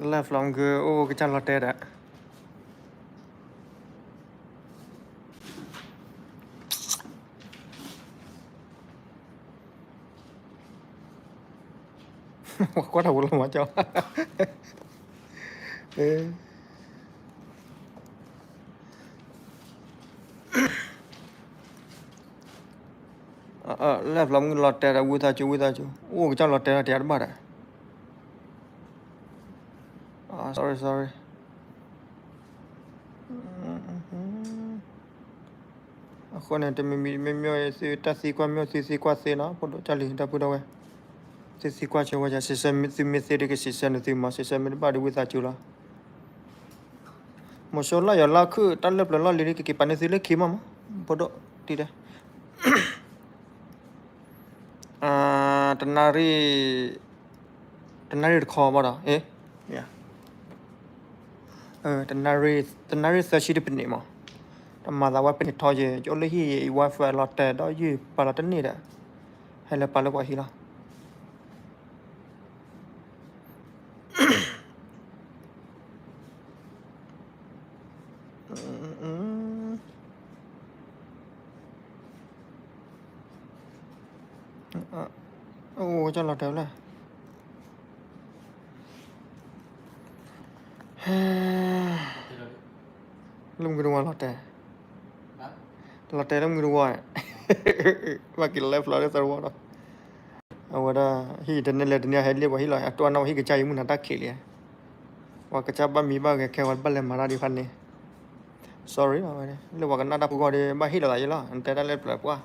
လၢၢ်ဖျီမုၢ်ကအိၣ်ကစၢ်လီၤတဲာ်ဒီး ကွၢ်တၢ်ဝဲလီၤမၤကၠီ လၢၢ်ဖျီမုၢ်လီၤတဲာ်ဒီး ဝံသးစူၤ ဝံသးစူၤ အိၣ်ကစၢ်လီၤတဲာ်ဒီး တယၤတဘၣ်ဒီး sorry sorry အဃိန့ၣ် တမံၤမံၤမ့ၢ်မ့ၢ်သုတၢ်သံကွၢ်မ့ၢ် သုသံကွၢ်သ့လီၤ ဖိဒိၣ်ကၢ်လံၤ ဒီပုၢ်ဒီဝဲၢ် သုသံကွၢ်ဆိဝဲယၤ စံးဆၢသုမ့ၢ်သ့ဒီး ကစံးဆၢနသုမး စံးဆၢမ့ၢ်တဘၣ်ဒီး ဝံသးစူၤလီၤ မိၤစိလၢ်ယီၤလၢခုၣ် တၢ်လၢပျၢၤလီၢ်လံၤဒီး ကက့ၤပာ်န့ၢ်သုလၢခံမးမး ဖိဒိၣ်တံၢ်တဲ တနၣ်ရံၣ် တနၣ်ရံၣ်တခီဘၣ်ဒီး အ့ တနၣ်ရံၣ် တနၣ်ရံၣ်သၢဆံတပနံးမး တမၤသးဝဲပနံးထီယဲ ယအိၣ်လၢဟံၣ်ယဲ ယ Wi-Fi လီၤတဲာ်ဒီးယုၢ်ပာ်လီၤတန့ၢ်ဒီး ဟဲလၢပာ်လၢပှၤဟံၣ်လီၤ အိၣ်ကၢ်လီၤတဲာ်လၢ လၢမုၢ်ကတဝီလီၤတဲာ် လီၤတဲာ်လၢမုၢ်ကတဝီ ဘၣ်က့ၤလၢဖျီလၢသရဝီဒီး အဝဲဒၣ် ဟံၣ်တန့ၢ်လဲၤတန့ၢ်ဟဲလံ ပှၤဟံၣ်လီၤ အတိၢ်အနီၣ်ဟံၣ်ကစၢ်ယမုၢ်နၤတၢ်ခံးလံ ပှၤကစၢ်ဘၣ်မံဘၣ်ဂဲၤခဲဝဲဘၣ်လဲၤမၤတၢ်ဒံးဖးန့ၣ် sorry လၢပှၤကနၣ်တၢ်ဖိဂီၢ်ဒီး ဘၣ်ဟ့ၣ်လီၤသးယဲလီၤ နတဲတၢ်လၢပျၢၤပှၢ်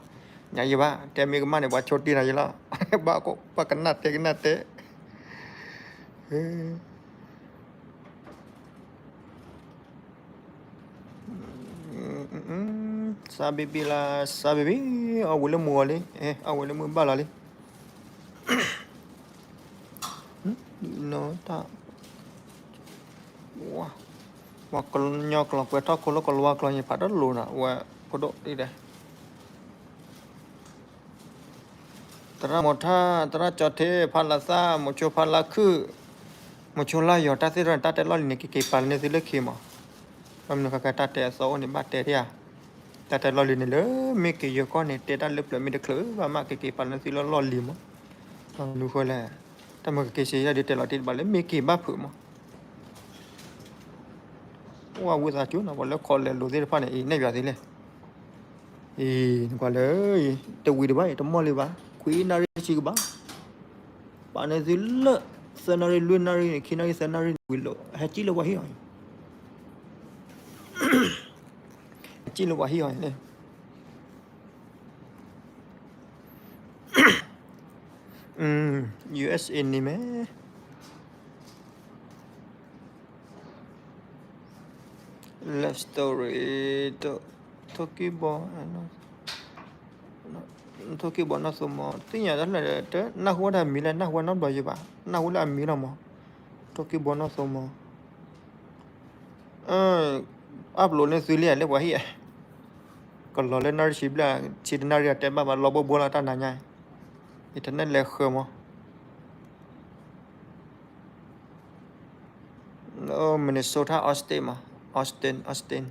ညါယဲဘၣ် တဲမ့ၢ်ကမၣ်န့ၣ် ပှၤဆိတ့ၢ်နၤယဲလီၤ ဘၣ်ကနၣ်တဲကနၣ်တဲ စါဘံဘံလၢ စါဘံဘံ အီၣ်ဝံၤလၢမုၢ်ဂီၤလံ အီၣ်ဝံၤလၢမုၢ်ဘၣ်လီၤလံ နီတၢ် ပှၤကညီကျိာ်ကွဲးထီၣ်ခိၣ်လၢကလီၤဝါကျိာ်န့ၣ် ဖးတလိာ်နၤ ဝဲဖိဒိၣ်တံၢ်တဲ သရၣ်မိၤထၣ် သရၣ်ကၠီထ့ ဖးလးသၣ် မိၤဆိဖးလါခုၣ် မိၤဆိလါယီၤ တၢ်သ့ၣ်တဖၣ်န့ၣ် တၢ်တဲလီၢ်လံၤန့ၣ် ကက့ၤပာ်လၢန့ၢ်သုလၢခံမး ဘၣ်မနုၤဃီကတၢ်တဲအသီအိၣ်န့ၣ် ဘၣ်တဲဒၣ်ဧါ တၢ်တဲလီၢ်လံၤန့ၣ်လၢ မ့ၢ်က့ၤယိၤကီၢ်န့ၣ် တဲတၢ်လၢပျၢၤမ့ၢ်တချုးဘၣ်မး ကက့ၤပာ်လၢန့ၢ်သုလၢလီၢ်လံၤမး ဘၣ်မနုၤဃီလဲၣ် တၢ်မ့ၢ်ကက့ၤစ့ၢ်ကီးဒ်တဲလီၤတံၢ်တဘၣ်လၢ မ့ၢ်က့ၤဘၣ်ဖုးမး အိၣ်ဝဲသးစူၤနီၤ ပှၤလၢ comment လိၤသ့ၣ်တဖၣ်န့ၣ် အံၤနဲၣ်ယွၤသ့လဲၣ် အံၤ နကွၢ်လၢ တဝံၤတဘၣ် တမီၢ်လံဘၣ် ခွံနၣ်ရံၣ်ဆံကဘၣ် ပာ်န့ၢ်သုလၢ သၢနၣ်ရံၣ်လွံၢ်နၣ်ရံၣ်န့ၣ် ခံနၣ်ရံၣ်သၢနၣ်ရံၣ်န့ၣ် ဝံၤလီၤ ဟဲစံၣ်လၢပှၤဟံၣ်အီၤ ဟဲစံၣ်လၢပှၤဟံၣ်အီၤန့ၣ် USA န့ၣ်မ့ၢ် Love story ထိၣ်ကံၢ်ဘီ ထိၣ်ကံၢ်ဘီနီၢ်သိမီၤ သ့ၣ်ညါတၢ်လၢ တနၢ်ဟူဝဲဒၣ်အမံၤလၢ နၢ်ဟူဝဲနီတဘျီယံၤဘၣ် နၢ်ဟူလၢအမံၤလီၤမး ထိၣ်ကံၢ်ဘီနီၢ်သိမီၤ အၢ အပျိးန့ၢ်သုလံဧါ လၢပှၤဟံၣ်ဧါ ကလီၤလၢနၣ်ရံၣ်ဆံဘျဲၣ် ဆံတနၣ်ရံၣ်အတဲဘၣ်ဘၣ် လီၤဘိဘိလီၤတၢ်နၤညါ internet လဲၤဃၢၤမး Minnesota Austin မး Austin Austin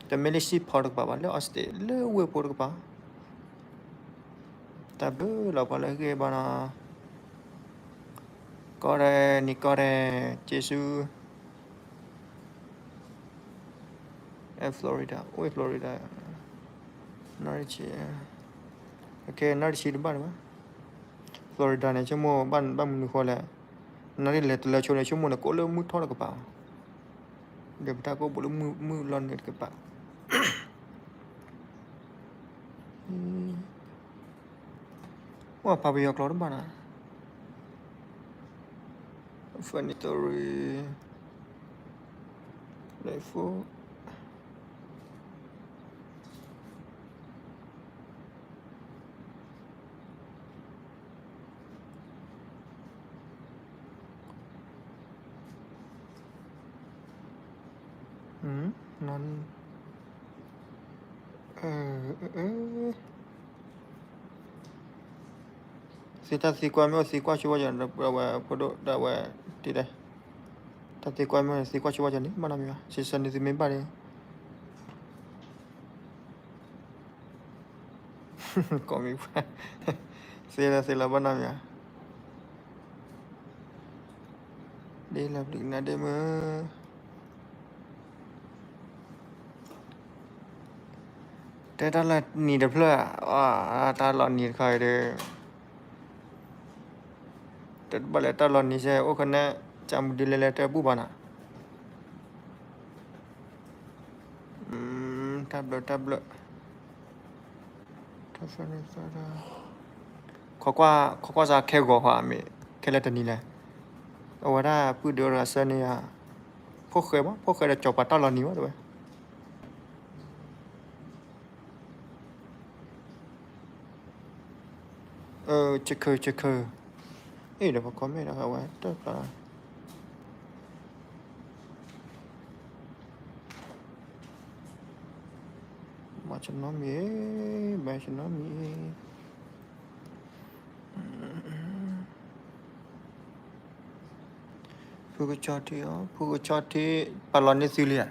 တမ့ၢ်လၢ Saint Paul တကပၤဘၣ် လၢ Austin လၢဝ့ၢ်ဖိတကပၤ တၢ်ဘျုးလီၤပှၤလၢအဂ့ၢ်ဘၣ်နီၤ ကီၢ်ရဲၣ် နံၤကီၢ်ရဲၣ် က့ၤဆူ Florida အိၣ် Florida နၣ်ရံၣ်ဆံ နၣ်ရံၣ်ဆံတဘၣ်တဘၣ် Florida န့ၣ် ဆိကမိၣ်ဘၣ်မနုၤဃိလဲၣ် နၣ်ရံၣ်လဲၤတလၢဆိန့ၣ် ဆိကမိၣ်န့ၣ် ကအိၣ်လၢမုၢ်ထီၣ်တကပၤ ဒီးပတၢ်ကအိၣ်ဘူးလၢမုၢ်လီၤနုာ်တကပၤ အိၣ်ဖးပယီၤကျိာ်တဘၣ်နီၤ Funny story သုတၢ်သံကွၢ်မ့ၢ်အိၣ်သံကွၢ်ဆိဝဲယၤ ဝဲဖိဒိၣ်ဒၣ်ဝဲတံၢ်တဲ တၢ်သံကွၢ်မ့ၢ်သံကွၢ်ဆိဝဲကန့ၣ် ဘၣ်နီတမံၤဘၣ်, ဆံဆၢန့ၣ်သုမ့ၢ်ဘၣ်န့ၣ် ကိးမံၤပှၢ်, သ့လီၤသ့လီၤဘၣ်နီတမံၤဧါ, ဒ်လၢပျံၤကနၣ်ဒ့မုၢ် တဲတၢ်လီၤနံၤတဖျၢၣ်, တၢ်လီၤနံၤတခါအံၤဒီး တဘၣ်လဲၤတၢ်လီၤနံၤစဲ အိၣ်ခနဲ ကၢ်မူဒ်လဲၣ်လဲၣ်တဘူၣ်ဘၣ်နီၤ, တၢ်ဘျၢတၢ်ဘျၢ, ခိးကွၢ်စးခဲဂီၤဃီမ့ၢ် ခဲလၢာ်တနံၤလဲၣ်, အဝဲဒၣ်ပုၢ်ဒုးအိၣ်တဂၤဆၢန့ၢ်ယၤ, ဖိၣ်ဃဲမး ဖိၣ်ဃဲဒီးကၠီၤပၤတၢ်လီၤနံၤဝဲတဝဲ ဆခၢဆခၢ, အ့ၣ်ဒီးပှၤ comment ဒီးဝဲတၢ်ဖျါ, ဘၣ်ဆနီမံၤ, ဘၣ်ဆနီမံၤ, ဖုကဆီထံအီၤ ဖုကဆီထံ, ပာ်လီၤန့ၢ်သုလံဧါ,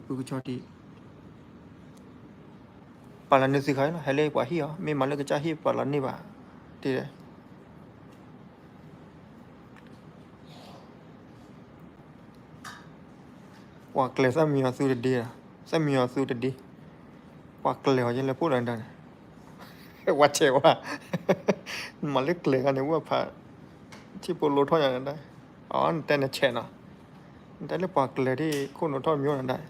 ဖုကဆီထံ ပာ်လီၤန့ၢ်သုခါလီၤ ဟဲလၢပှၤဟံၣ်အီၤ မ့ၢ်မၤလၢကစၢ်ဟံၣ်ပာ်လီၤန့ၢ်ဘၣ်, တ့ၢ် ပှၤကျဲၤသၣ်မံယီၤသူတဒ့, သၣ်မံယီၤသူတဒ့, ပှၤကျဲၤအီၤယဲလၢဖှိၣ်လီၤဒၣ်န့ၣ်, ဝဲဆဲးဝဲ, မၤလၢကျဲၤဂၤန့ၣ် ဝဲဖး, ထံၣ်ဖိလိထီၣ်ညါနဒၣ်, အီ နတဲနဆဲးနီၤ, နတဲလၢပှၤကျဲၤဒ်ခိၣ်နူာ်ထီၣ်မံနီဒၣ်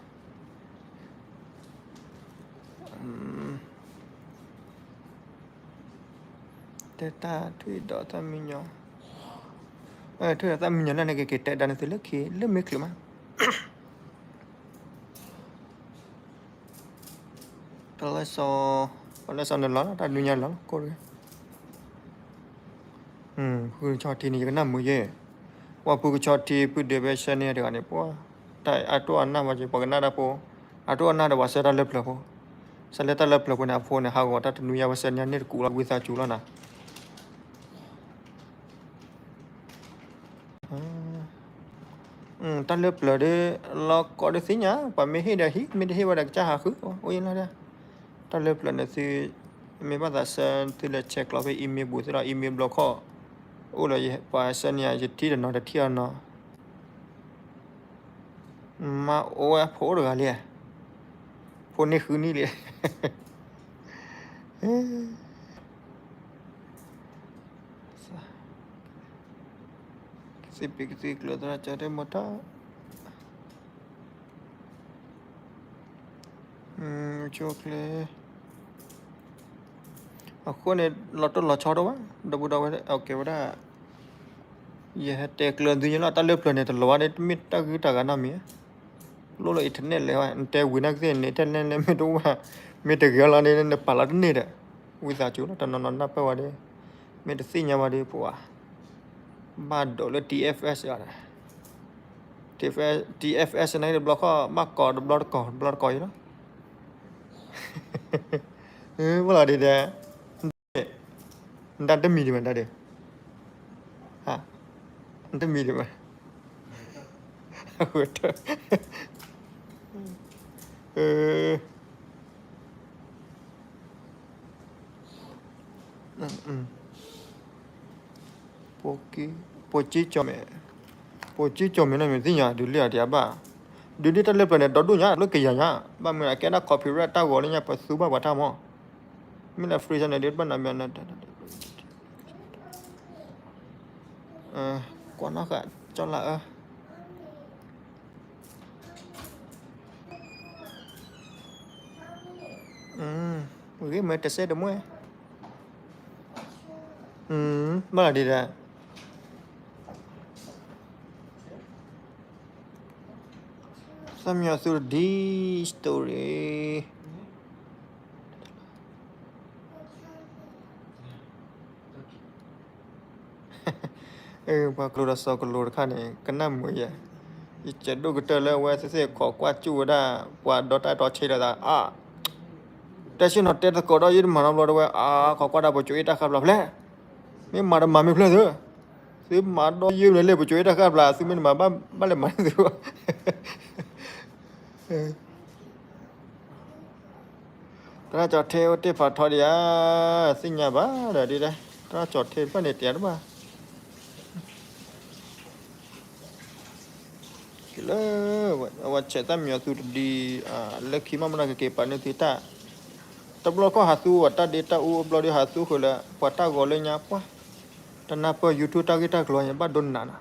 တဲတၢ်ထွံၣ်ဒီးသၣ်မံညီၤ, ထွံၣ်ဒီးသၣ်မံညီၤလၢန့ၣ် ကက့ၤတဲဒါန့ၣ်သုလၢခံ လၢမ့ၢ်ချုးမး, တၢ်လၢစီ, ပှၤလၢစီနလီၤလီၤ တၢ်ဒုညါလီၤလီၤ ကိၣ်တဂ့ၤ, ဖုကဆီထံန့ၣ် ယကနၣ်မုာ်ယဲ, ပှၤဖုကဆီထံ ဖုဒုးပဲဆၢန့ၢ်တဂၤန့ၣ် ပှၤ, တၢ်အတိၢ်အနၢ်မးက့ၤ ပှၤကနၣ်တၢ်ဖိ, အတိၢ်အနၢ်ဒီးပှၤဆှၢတၢ်လၢပျၢၤဖိ, ဆှၢလၢတၢ်လၢပျၢၤဖိန့ၣ် အဖိန့ၣ် ဟးဂီၤတၢ်တနွံညါ ဝဲဆှၢန့ၢ်န့ၢ်တကူးလီၤ ဝံသးစူၤလီၤနၤ တၢ်လၢပျၢၤဒီး လီၤကိးဒုးသ့ၣ်ညါ ပှၤမ့ၢ်ဟ့ၣ်ဒီးဟံၣ် မ့ၢ်တဟ့ၣ်ဝဲဒီးကစၢ်ဟးဃု အိၣ်ယလီၤ, တၢ်လၢပျၢၤန့ၣ်သု, မ့ၢ်ဘၣ်သးဆၢသုလဲၤဆဲးကျိးဖဲ email ဘူးသ့လီၤ email ဘျီခီၣ်, အိၣ်လီၤပှၤဆှၢန့ၢ်ယထံၣ်တနီၤတထံၣ်အနီၤ, မၤအိၣ်ဝဲဖိအိၣ်တဂၤလံ, ဖိန့ၢ်ဃုနံၣ်လံ ကသံၣ်ပ့ၤကသံၣ်ကျၢၤသရၣ်ကၠီတဲမီၤတၢ်, ကၠိကျဲ, အဃိန့ၣ် လီၤတိၢ်လီၤဆီဒိၣ်ဘၣ် ဒီပုၢ်ဒီဝဲၢ် အကဲဝဲဒၣ်, ယဟဲတဲကျၢၤသုညါလီၤ တၢ်လၢပျၢၤန့ၣ် တလီၤဘၣ်န့ၣ် တမ့ၢ်တၢ်ဂုၤတၢ်ဂၤနီတမံၤ, လိၣ်လၢ internet လဲၣ်ဝဲ နတဲဝံၤနာ်ကသ့ၣ်န့ၣ် internet လဲၣ် မ့ၢ်တအိၣ်ဘၣ်, မ့ၢ်တဂ့ၤလီၤန့ၣ် နပာ်လီၤတန့ၢ်ဒီး, ဝံသးစူၤလီၤ တနီၤနီၤနၢ်ပၢၢ်ဝဲဒီး, မ့ၢ်တသ့ၣ်ညါဘၣ်ဒီး ပှၤ ဘၣ်ဒိးလၢ T F S ဒီး, T F S, T F S န့ၣ်တဘျီခီၣ် ဘၣ်ကိးတဘျီတကိး တဘျီတကိးအံၤလီၤ, ဘၣ်လီၤဒ်ဒီး, နတၢ်တမံၤဒံးမး တၢ်ဒံး, နတမံၤဒံးမး, အဃိတၢ်, ပိကံ, ပိကံကီၤမဲာ်, ပိကံကီၤမဲာ်န့ၣ်မ့ၢ်သ့ၣ်ညါ ဒုးလံအီၤတယၤဘၣ်, ဒုးဒ်တၢ်လၢပျၢၤန့ၣ် ဒီဒိၣ်ညါ လၢကယၤညါ, ဘၣ်မနုၤအကဲဒၣ် copyright တၢ်ဂီၤလၢညါ ပသူဘၣ်ပှၤတၢ်မီၤ, မ့ၢ်လၢ free န့ၣ် ဒုးဘၣ်နမံၤ ကွၢ်နီၣ်ဃာ် ကၠီလၢအၢ ဂ့ၤမ့ၢ်တစဲးတမှဲ, ဘၣ်လီၤဒ်ဒီး, သၣ်မံယီၤသူတဒံ story ပှၤကျိဒီးစီၤကလိတခါန့ၣ် ကနၣ်မုာ်ယဲ, ယစဲးဒိၣ်ကတၢၢ်လၢအဝဲသ့ၣ်သ့ၣ်ခိးကွၢ်စူၣ်ဝဲဒၣ် ပှၤဒီတၢ်တီဆ့လိာ်သး အါ, တဲဆ့ၣ်နီၤတဲသကိးဒီးယတမၤနီတဘျီတဝဲ အါ ခိးကွၢ်ဒၣ်ပစိၤအ့ၣ်တၢ်ဃာ်ဘျီဖျဲၣ်, မ့ၢ်မၤတမၤမ့ၢ်ဖျၢၣ်သု, သုမၤဒီးယုၢ်န့ၣ်လၢပစိၤအ့ၣ်တၢ်ဃၣ်ဖျါ သုမ့ၢ်တမၤဘၣ်လဲၤမၤသုဘၣ်. သရၣ်ကၠီၤထဲအိၣ်တ့ၢ်ဖးထီဒံးဧါ, သ့ၣ်ညါဘၣ်ဒီးဒ်လဲၣ်, သရၣ်ကၠီၤထဲတဖၣ်န့ၣ်တဲတဘၣ်. လၢ အဝဲဆဲးသၣ်မံအီၤသူတဒံ, လၢခံမ့ၢ်မနုၤကက့ၤပာ်န့ၢ်သုတၢ်, တဘျီခီၣ်ဟးသူဝဲတၢ်ဒ့တၢ်အူအဘျီဒီး ဟးသူဃုာ်လၢ ပှၤတၢ်ဂီၤလၢညါပှၢ်, တနၢ်ပၢၢ် YouTube တၢ်ဂ့ၢ်တၢ်ကျိၤန့ၣ် ဘၣ်ဒိနးနီၤ.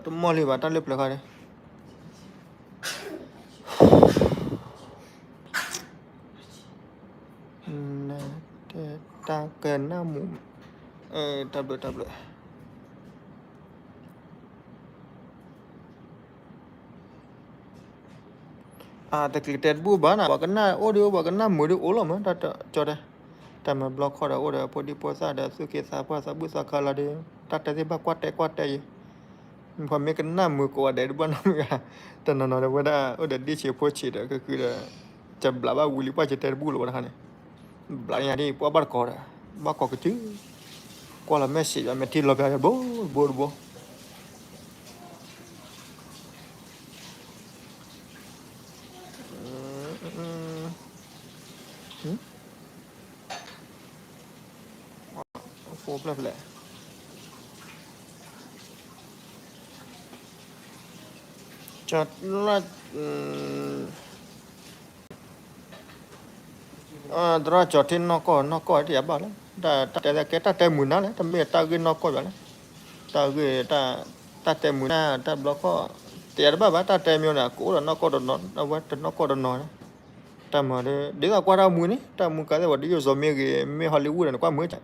တမီၢ်လံဘၣ် တၢ်လၢပျၢၤခါန့ၣ် နတဲတၢ်ကနၣ်မုာ်, တၢ်ဘျုးတၢ်ဘျုး. အတကျ့ၤတဲတဘူၣ်ဘၣ်နၤ, ပှၤကနၣ်အိၣ်ဒံးအိၣ် ပှၤကနၣ်မုာ်ဒံးအိၣ်လီၤမး, တၢ်ကၠီတဲ, တၢ်မၤဘျီခီဒီးအိၣ်ဒီးဖိဒံဖိသၣ်ဒီး သူၣ်က့သးပှၢ်သးဘုၣ်သးခါလီၤဒီး တၢ်တဲသ့ၣ်ဘၣ်ကွၢ်တဲကွၢ်တဲယံၤ ပှၤမ့ၢ်ကနၣ်မုာ်ကိးဂၤဒဲးတဘၣ်နီတမံၤဘၣ်, တနီၤနီၤဒီးဝဲဒၣ်အိၣ်ဒီးဒ့ဆံးဖိဆံးဒီး ကကုဒီး ကဘျးဘၣ်ဝံၤလံ ပှၢ်ကတဲတဘူၣ်လီၤဝဲတခါန့ၣ်, ဘျးညါဒ်ပှၢ်ဘၣ်တကိးဒီး ဘၣ်ကိးကစု, ကွၢ်လီၤ message ယမဲာ်ထံလီၤပျၢ်တဘိတဘိတဘိ. ဖိဖျဲၣ်ဖျဲၣ်, ကၠီလၢ်, သရၣ်ကၠီၤထံနီၢ်ကီၢ်နီၢ်ကီၢ်တယၤဘၣ်လၢ, တၢ်တဲကဲတၢ်တဲမုာ်နၤလဲၣ်, တမ့ၢ်တၢ်ဂ့ၢ်နီၢ်ကီၢ်ယၤလဲၣ်, တၢ်ဂ့ၢ်, တၢ်တဲမုာ်နၤ တၢ်ဘျီခီၣ်, တယၤတဘၣ်ဘၣ် တၢ်တဲမ့ၢ်န့ၣ် ကအိၣ်ဒီးနီၢ်ကီၢ်တနီၤ အဝဲတနီၢ်ကီၢ်တနီၤန့ၣ်, တၢ်မၤဒီး ဒ်သိးကွၢ်တၢ်မုာ်န့ၣ် တၢ်မုာ်ကသ့ၣ်ဝဲ ဒ်ယိၣ်စီၤမ့ၢ်ဂ့ၤ မ့ၢ် Hollywood န့ၣ် နကွၢ်မုာ်က,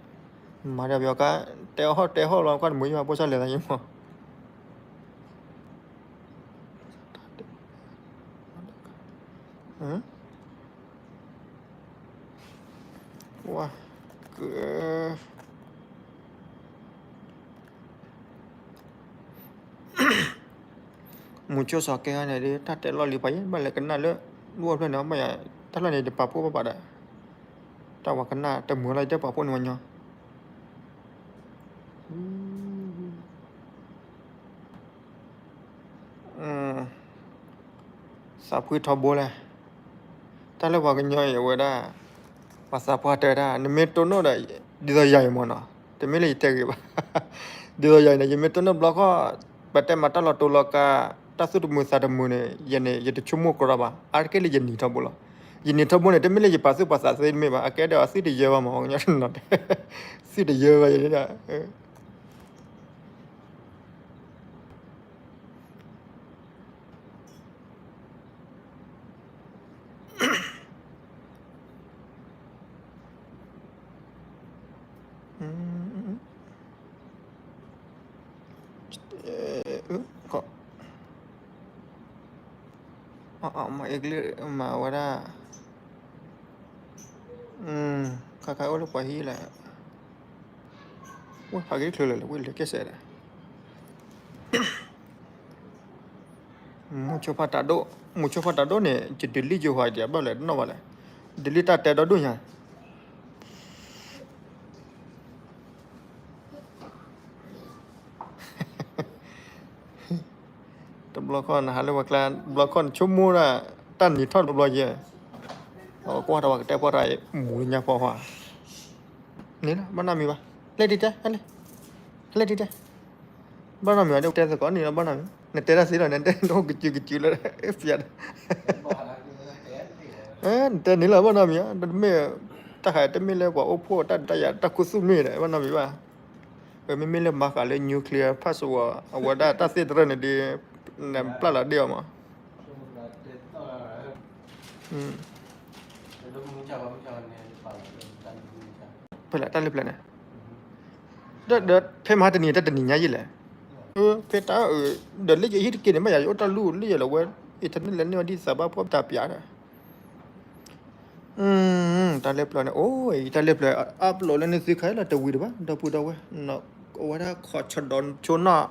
မၤဒီးပယီၤကါ, တဲအီၣ်ဟီၣ်တဲဟီၣ်လီၤ ကွၢ်တမုာ်ယိၣ် ဖိစၢ်လဲၤသးယံၤမး ဝါ, က, မုၢ်ကၠိစီၤကဲဟီန့ၣ်ဒီး တၢ်တဲလီၢ်လံၤပှၤယဲ ဘၣ်လဲၤကနၣ်လၢ လၢအဖျၢၣ်န့ၣ် ဘၣ်ယၤ တၢ်လီၢ်န့ၣ် ယပာ်ဖှိၣ်ဘၣ်ဘၣ်ဒီး တၢ်ဝၤကနၣ်တမုာ်လီၤ ယတဲပာ်ဖှိၣ်န့ၣ်ဝဲညီ သးဖှံထီဘိလဲၣ်, တၢ်လၢပှၤကညီအံၤအဝဲဒၣ် ပှၤသးပှၢ်တဲဒၣ် နမ့ၢ်တိၢ်နီၣ်ဒီး ဒ်သိးယၤအံၤမ့ၢ်နီၤ, တမ့ၢ်လၢယတဲဂ့ၤဘၣ်, ဒ်သိးယၤအံၤန့ၣ် ယမ့ၢ်တိၢ်နီၣ်ဘျီခီၣ်, ပတဲမၤတၢ်လီၤတိၤလီၤကး, တၢ်သူၣ်တမုာ်သးတမုာ်န့ၣ် ယန့ၣ် ယတဆိကမိၣ်ကရီဘၣ်, အါတက့ၢ်လၢယနံၤထီဘိလီၤ, ယနံၤထီဘိန့ၣ် တမ့ၢ်လၢယပာ်သူၣ်ပာ်သးသ့တမ့ၢ်ဘၣ်, အကဲဒီးအသွံၣ်တယၢဘၣ်မး ပှၤကညီတနီၤတဲ, သွံၣ်တယၢဘၣ်ယန့ၣ်ဒၣ် မ့ၢ်အ့ၣ်ကလံၣ်မၤဝဲဒၣ်, ခါခါအိၣ်လၢပှၤဟံၣ်လဲၣ်, ဝဲဖးက့ၤချၢလၢာ်လၢဝဲလၢကဲစဲးဒီး မုၢ်ဆိဖးတၢ်ဒိၣ်, မုၢ်ဆိဖးတၢ်ဒိၣ်န့ၣ် ယdeleteယဟိုဒီးဘၣ်လဲၣ်တနီၣ်ဘၣ်လဲၣ်, deleteတၢ်တဲဒီဒိၣ်ညါ တဘျီခီၣ်နဟးလၢပှၤကျါ, တဘျီခီၣ်နဆိကမိၣ်ဒၣ် တၢ်နံၤထီၣ်တဘျီယဲ, ကွၢ်တၢ်ဝဲကတဲပှၢ်တၢ်မူညါဖီဖီ, န့ၣ်လီၤ ဘၣ်နီတမံၤဘၣ်, လဲၤဒံးတဲ, လဲၤဒံးတဲ ဘၣ်နီတမံၤဘၣ် တဲသကိးန့ၣ်လီၤ ဘၣ်နီတမံၤ နတဲတၢ်သ့လီၤ နတဲအိၣ်ကစုကစုလၢ ဖျါဒီး နတဲန့ၣ်လီၤ ဘၣ်နီတမံၤ တမ့ၢ် တၢ်ဟးတမ့ၢ်လၢပှၤအိၣ်ဖှိၣ်တၢ်ဒုးတၢ်ယၤတၢ်ခူသူၣ်မ့ၢ်ဒီး ဘၣ်နီတမံၤဘၣ် မ့မ့ၢ်လၢမၤဃာ်လၢ nuclear passport အဝဲဒၣ်တၢ်သ့ၣ်တရၢၣ်န့ၣ်ဒီး နပျၢ်လီၤဒ့ၣ်အီၤမး ဖဲလဲၣ် တၢ်လၢပျၢၤန့ၣ် ဒီးဖဲမဟါတနံၤတၢ်တနံၤညါယံၤလဲၣ်, ဖဲတၢ်အၢ ဒီးလၢယဟံၣ်တက့ၢ်န့ၣ် မ့ၢ်ယၤယအိၣ်တၢ်လူၢ်လၢယလီၤဝဲ internet လဲၤန့ၢ်အီၤဒ်သးဘၣ်ဖှီၣ်တၢ်ပျးဒီး တၢ်လၢပျၢၤန့ၣ် အိၣ် တၢ်လၢပျၢၤ upload လၢနသုခါလီၤတဝံၤတဘၣ် ဒီပုၢ်ဒီဝဲၢ် အဝဲဒၣ်ခီၣ်ဆဒီးဆိနီၢ်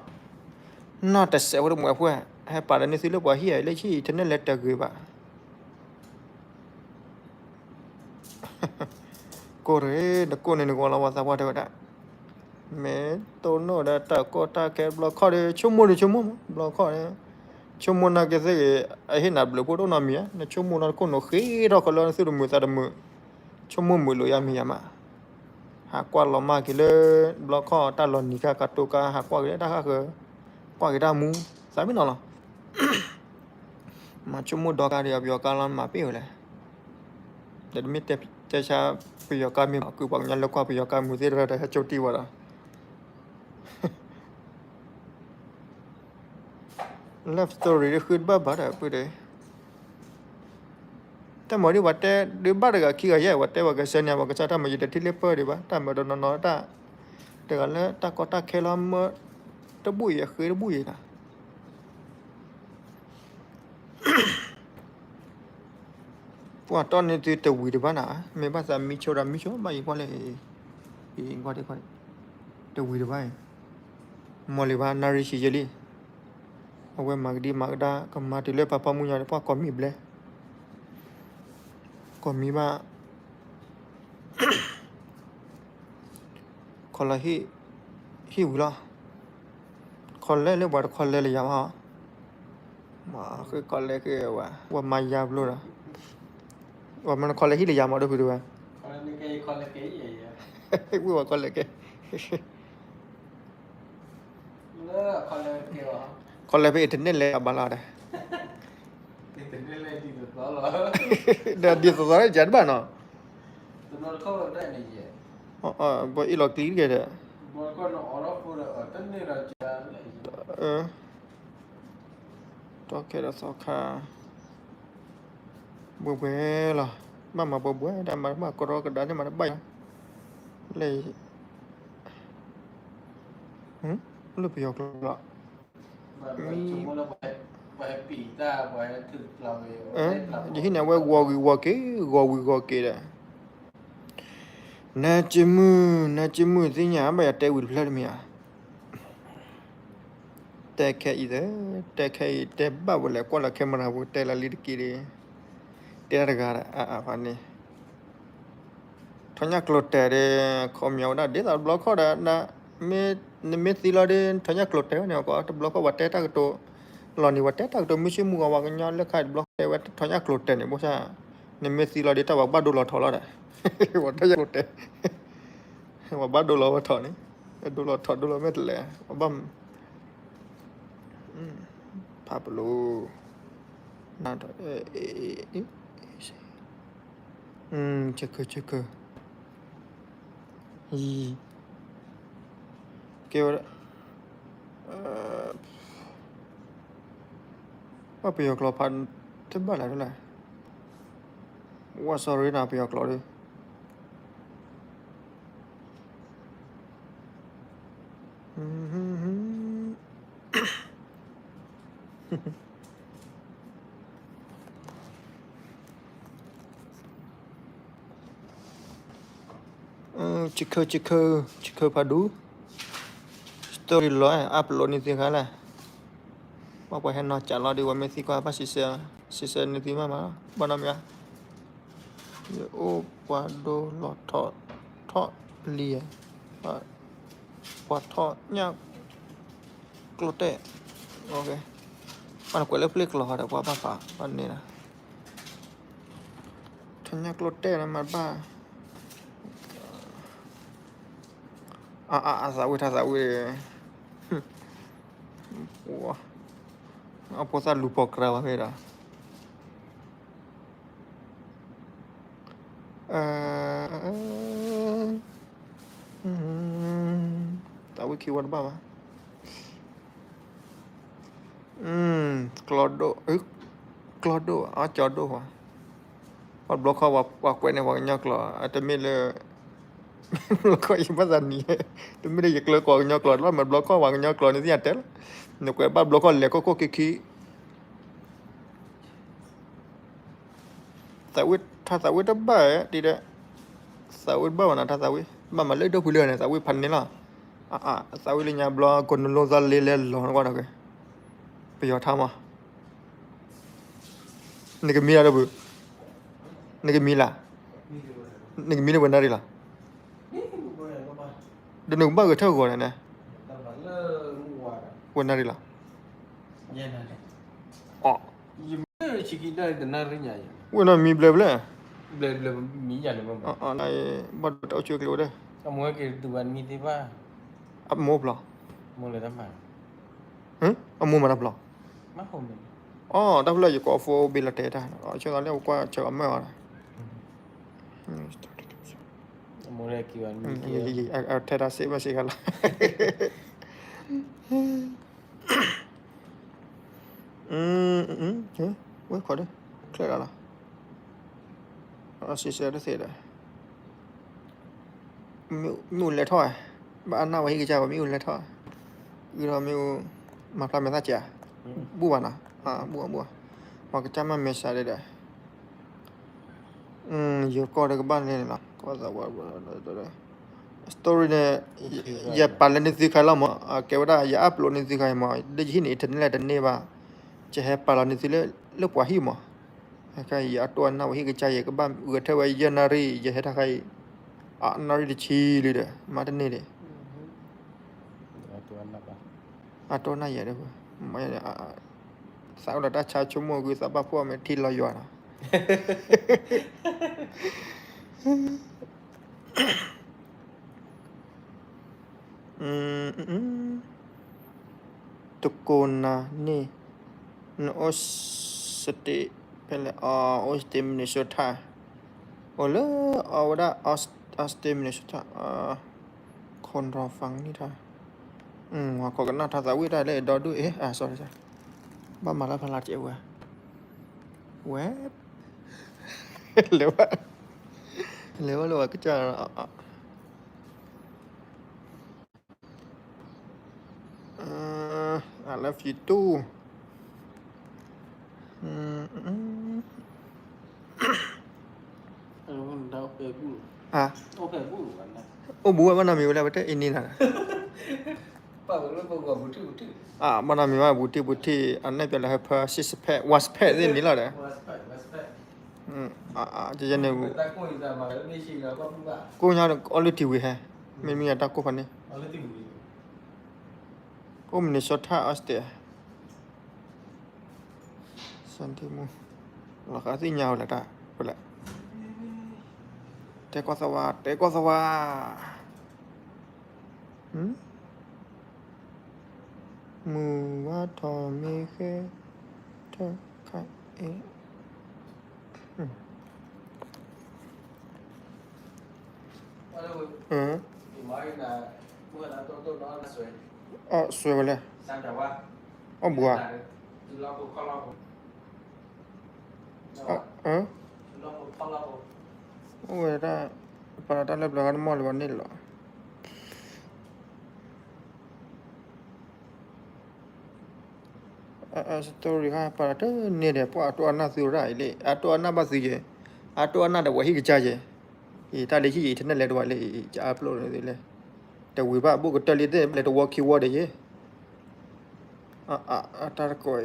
နီၢ်တစဲးဖိတမှဲၤဖိ ဟဲပာ်လၢနသုလၢပှၤဟံၣ်အလၢဟံၣ် internet လဲၤတဂ့ၤဘၣ် ကိၢ်တဂ့ၤ နကိၢ်န့ၣ်နဂီၤလီၤ ပှၤသးပှၢ်တဲဝဲဒၣ်. မ့ၢ်တိၢ်နီၣ်ဒီးတၢ်ကီတၢ်ခဲတဘျီခီၣ်ဒီး ဆိကမိၣ်ဒီးဆိကမိၣ်မး တဘျီခီၣ်န့ၣ် ဆိကမိၣ်နာ်က့သ့ၣ်ဂ့ၤ အဟ့ၣ်နၤဘျုးဖှိၣ်တအိၣ်နီတမံၤဧါ, နဆိကမိၣ်လီၤနခိၣ်နူာ်ဃ့ထီၣ်ဃီလၢနသူၣ်တမုာ်သးတမုာ်, ဆိကမိၣ်မုာ်လိာ်ယါမံၤယါမး, ဟးကွၢ်လီၤမၢ်က့ၤလၢ တဘျီခီၣ်တၢ်လီၤနံၤခါကတိၤကါ ဟးကွၢ်က့ၤလၢတၢ်ဃၣ်ဃၢၤ, ကွၢ်က့ၤတၢ်မူ, သးမံနီၤလီၤ. မၤဆိကမိၣ်ဒီကါဒီးပယီၤကါလီၤ မၤပ့ၢ်ဝဲလဲၣ်. ဒီးတမ့ၢ်တဲဆါ ပယီၤကါမ့ၢ်ဘၣ် ကုပှၤကညီလၢကွၢ်ပယီၤကါမူသ့ၣ်တဖၣ်ဒီး ဟဲကၠိတံၢ်ဝဲဒီး love story ဒီးဃုတဘၣ်ဘၣ်ဒီး ပုၢ်ဒီး တၢ်မၤဒ်ပှၤတဲဒုးဘၣ်တဂၤခံဂၤယဲၢ် ပှၤတဲပှၤကစၢ်န့ၣ် ပှၤကစၢ်တၢ်မၤယံၤတထံၣ်လၢပၢၢ်ဒံးဘၣ် တၢ်မၤဒီးနီၢ်နီၢ်တၢ် တဂၤလၢတၢ်ကီတၢ်ခဲလီၤမၢ တဘူၣ်အံၤအဃ့တဘူၣ်အံၤနီၤ ပှၤတီန့ၣ်သုတဝံၤတဘၣ်နၤ မ့ၢ်ဘၣ်သးမံဆိဒီးမံဆိဘၣ်အံၤကွၢ်လၢ အံၤကွၢ်ဒံးကွၢ်ဒံး တဝံၤတဘၣ်အံၤ မီၢ်လံၤဘၣ် နၣ်ရံၣ်ဆံးယဲၢ်လံ အဝဲမၤကဒံမၤကဒါ ကမၤတုၤလၢပှၤပိာ်မုၣ်ညါဒီးပှၤကိးမံၤဘျဲ ကိးမံၤဘၣ် ခီလီၤဟံၣ် ဟံၣ်ဝံၤလီၤ ခီလဲလၢပှၤတခီလဲလၢယၤမး မၤဃ့ခီလဲဃ့ဝဲ ဝဲမၤယါဘျိဒီး ဝဲမၤနခီလဲဟံၣ်လၢယၤမး ဒိၣ်ဖုဒိၣ်ဝဲ ဝဲဝဲခီလဲကဲ ခီလဲဖဲအံၤတန့ၢ်လဲၤအဘၣ်လီၤဒီး ဒီးဒ်သိးသိးလၢယၤတဘၣ်နီၤ ပှၤအ့ၣ်လီၤကျံတက့ၢ်ဒီး တီခဲဒီးသီခါ ဘှဲဘှဲလီၤ ဘၣ်မၤဘှဲဘှဲ တၢ်မၤတဘၣ်ကရီကဒါန့ၣ်မၤတဘၣ်ယၤ လၢ လၢပယီၤကျိာ်လီၤ မံ ယဟံၣ်န့ၣ်အဝဲဂီၤဝံၤဂီၤက့ၤ ဂီၤဝံၤဂီၤက့ၤဒီး နၢ်က့မုၢ် နၢ်က့မုၢ်သ့ၣ်ညါ ဘၣ်ယၤတဲဝံၤတဖျၢၣ်တမံၤဧါ တဲခဲအံၤသၢ တဲခဲအံၤ တဲဘၣ်ဝဲလဲၣ် ကွၢ်လၢ camera ပူၤ တဲလၢလံတက့ၢ်ဒီး တဲတၢ်တဂၤဒီး အအဖးန့ၣ် ထီၣ်ညၣ်ကျိၤတဲာ်ဒီး ခီမီဝဲဒၣ် ဒ်သိးတဘျီခီၣ်ဒီး နမ့ၢ်သံလီၤဒီး ထီၣ်ညၣ်ကျိၤတဲာ်ဝဲန့ၣ် တဘျီခီၣ်ပှၤတဲတၢ်ကတိၤ လီၤန့ၣ် ပှၤတဲတၢ်ကတိၤ မုၢ်ဆ့ၣ်မုၢ်ဂီၤပှၤကညီလၢခါတဘျီခီၣ်တဲဝဲ ထီၣ်ညၣ်ကျိၤတဲာ်န့ၣ် ဘၣ်ဆၣ် နမ့ၢ်သံလီၤဒီး တၢ်ပှၤဘၣ်ဒိလီၤထီၣ်လီၤဒီး ပှၤထီၣ်ညၣ်ကျိၤတဲာ် ပှၤဘၣ်ဒိလီၤဝဲထီၣ်န့ၣ် ဒိလီၤထီၣ်ဒိလီၤမ့ၢ်တလဲၣ် ပှၤဘၣ် ဖးပလိ န ဆၢခၢ ဆၢခၢ ယံၤ ကဲဝဲဒၣ် ပှၤပယီၤကျိာ်ဖး တဘၣ်လၢ်လၢ် ဝါ sorry နၤ ပယီၤကျိာ်ဒီး ဆံခၢ ဆံခၢ ဆံခၢဖးဒူ story လီၤ upload န့ၢ်သ့ခါလဲၣ် ဘၣ်ပှၤဟဲနီၤကးလီၤဒီး ပှၤမ့ၢ်သံကွၢ်ဘၣ် စံးဆၢန့ၢ်သ့မးမး ဘၣ်နီတမံၤဧါ ယအိၣ်ပှၤဒိလီၤထီၣ် ထီၣ်လံ ပှၤထီၣ်ညၣ်ကျိၤတဲာ် ဘၣ်နကွဲးလၢပျ့ၢ်ကျိာ်ဃီဒီး ပှၤဘၣ်ဖးဘၣ်န့ၣ်လီၤ ထီၣ်ညၣ်ကျိၤတဲာ်လၢမၤတဘၣ် အသးဝံၣ်ထါသးဝံၣ် အဖိသၣ်လူၤပိာ်ကြၢးဘၣ်ဖဲဒီး သးဝံၣ်ခံဝီတဘၣ်ဘၣ် ကျီဒိၣ် ကျီဒိၣ် အကၠီဒိၣ်ဝဲ ပှၤတဘျီခီၣ်ပှၤကွဲးန့ၢ်ပှၤကညီကျိာ် အတမ့ၢ်လၢ ဘျီခီၣ်ယဘၣ်သးနံၤ တမ့ၢ်လၢယကျၢၤကွၢ်ကညီကျိာ် တဘၣ်မၤတဘျီခီၣ်ပှၤကညီကျိာ်န့ၣ်သ့ၣ်ညါတဲလီၤ နကွဲးဘၣ်တဘျီခီၣ်လဲၤခိၣ်ခိၣ်ခံခံ သးဝံၣ်ထါသးဝံၣ်တဘၣ် ဒ်ဒီး သးဝံၣ်တဘၣ်ဘၣ်နၤ ထါသးဝံၣ် ဘၣ်မၤလၢဒိၣ်ဖုလၢန့ၣ် သးဝံၣ်ဖးန့ၣ်လီၤ အသးဝံၣ်လၢညါဘျီ ကိးနလိသီလ့လဲလီၤနကွၢ်ဒီး ပယီၤထါမး နကမံလၢဒိၣ်ဖု နကမံလၢ နကမံလၢပှဲၤနၣ်ရံၣ်လီၤ ဒီးနကဘၣ်ဂဲၤထၢၣ်ဂီၤန့ၣ်န့ၣ်, ဝဲနၣ်ရံၣ်လီၤ, အီ, ဝဲနီၤမံဘျဲၣ်ဘျဲၣ်, ဘၣ်ဒီးတၢ်အိၣ်ဆူၣ်အိၣ်ချ့ဝဲဒၣ်, အမိၢ်ဖျီ, အမိၢ်မၤတၢ်ဖျီ, အီ တၢ်ဖျီယကိး phone ဘ့ၣ်လီၤတဲာ်တၢ်, ဆၢသးလၢပကွၢ်ဆၢအမၢၢ်အီၤ, ထဲတၢ်စ့ၢ်မ့ၢ်စ့ၢ်ကီးလီၤ, ဝဲခီဒီး, ချၢၣ်ဒၣ်လီၤ, စံးဆၢတသ့ဒီး မ့ၣ်အူလဲၤထီၣ်, ဘၣ်အနၢ်ဝဲဟံၣ်ကစၢ်ဝဲ မ့ၣ်အူလဲၤထီၣ်, အုဒီးမ့ၣ်အူ, မၤဖျါမဲာ်သၣ်ကဲး, ဘူၣ်ဘၣ်နီၤ, ဘူၣ်အဘူၣ်, ပှၤကစၢ်မၤမဲာ်ဆှးဒဲးဒီး, ယကီၢ်ဒီးကဘၣ်န့ၣ်လီၤ, story န့ၣ်, ယပာ်လၢနသုခါလီၤမး, ကဲဝဲဒၣ်ယ upload နသုခါမး, လၢယဟံၣ်န့ၣ် internet လဲၤတန့ၢ်ဘၣ်, ယဟဲပာ်လီၤနသုလၢ လၢပှၤဟံၣ်မး, ယအတိၢ်အနၢ်ဝဲဟံၣ်ကစၢ်ယဲ ကဘၣ်ဂဲၤထၢၣ်ဝဲယဲၢ်နၣ်ရံၣ် ယဟဲတၢ်ခါအံၤ, အနၢ်ရံၣ်တဆံလံဒီး မၤတန့ၢ်ဒံး, အတိၢ်အနၢ်ယဲဒီး, သးအိၣ်ဒီးတၢ်ဆါဆိကမိၣ်ကွံာ် သးဘၣ်ဖှီၣ်မဲာ်ထံလီၤယွၤနီၤ တကိးနၤန့ၣ်, နအိၣ် state ဖဲလဲၣ်, အိၣ် state Minnesota, အိၣ်လၢအဝဲဒၣ် state Minnesota, ခိၣ်နရီဖၣ်န့ၣ်ထါ, ဝၤခိးကနၣ်ထါသးဝံၣ်တၢ်လၢအဒီဒူၣ်အံၤ, ဘၣ်မၤလၢဖးလၢ်တကဲဝဲ, ဝဲ, လဲၤဝဲ, လဲၤဝဲလၢဝဲကစၢ် I love you too. အိၣ်ဘူးဝဲဘၣ်နီတမံၤဝဲလၢပတဲအံၤန့ၣ်လီၤ, ဘၣ်နီတမံၤဘၣ်ဘူးတံၢ်ဘူးထံၣ် အနဲၣ်ပျဲလၢဟၢဖၢ six pack, one pack သ့ၣ်န့ၣ်လီၤဒီး, ယဲန့ၣ်, ကိၣ်ညါအီလုၢ်ထံဝံၤဟဲ, မ့မ့ၢ်အတၢ်ကိၢ်ဖးန့ၣ်, အိၣ် Minnesota အီစတ့ၣ် Sunday moon, လီၤဃာ်သ့ၣ်ညါဝဲလၢတၢ်, ဖဲလဲၣ်, တဲကီၢ်သဝါ, တဲကီၢ်သဝါ, မုၢ်ဝါထီၣ်မ့ၢ်ဃဲ, ထၢခါအ့, အီၣ်စွဲဝဲလဲၣ်, အီၣ်ဘူးဧါ, အိၣ်ဝဲဒၣ်, ပာ်လီၤတၢ်လၢပျၢၤဂၤတမီၢ်လၢၤဘၣ်န့ၣ်လီၤ. story ဟါ ပာ်လီၤတန့ၢ်ဒီး ပှၤအတိၢ်အနၢ်သုရၣ်အံၤလံ, အတိၢ်အနၢ်ဘၣ်သုယဲ, အတိၢ်အနၢ်ဒီးဝဲဟံၣ်ကစၢ်ယဲ, အံၤတၢ်လၢဟံၣ်ယဲ internet လဲၤတဝဲလၢ ယ upload န့ၣ်သုလဲၣ်, တဝံၤဘၣ်အဘိၣ်ကတၢၢ်လံသ့ၣ် လဲၤတဝီခံဝီဒီးယဲ, အတၢ်တကိး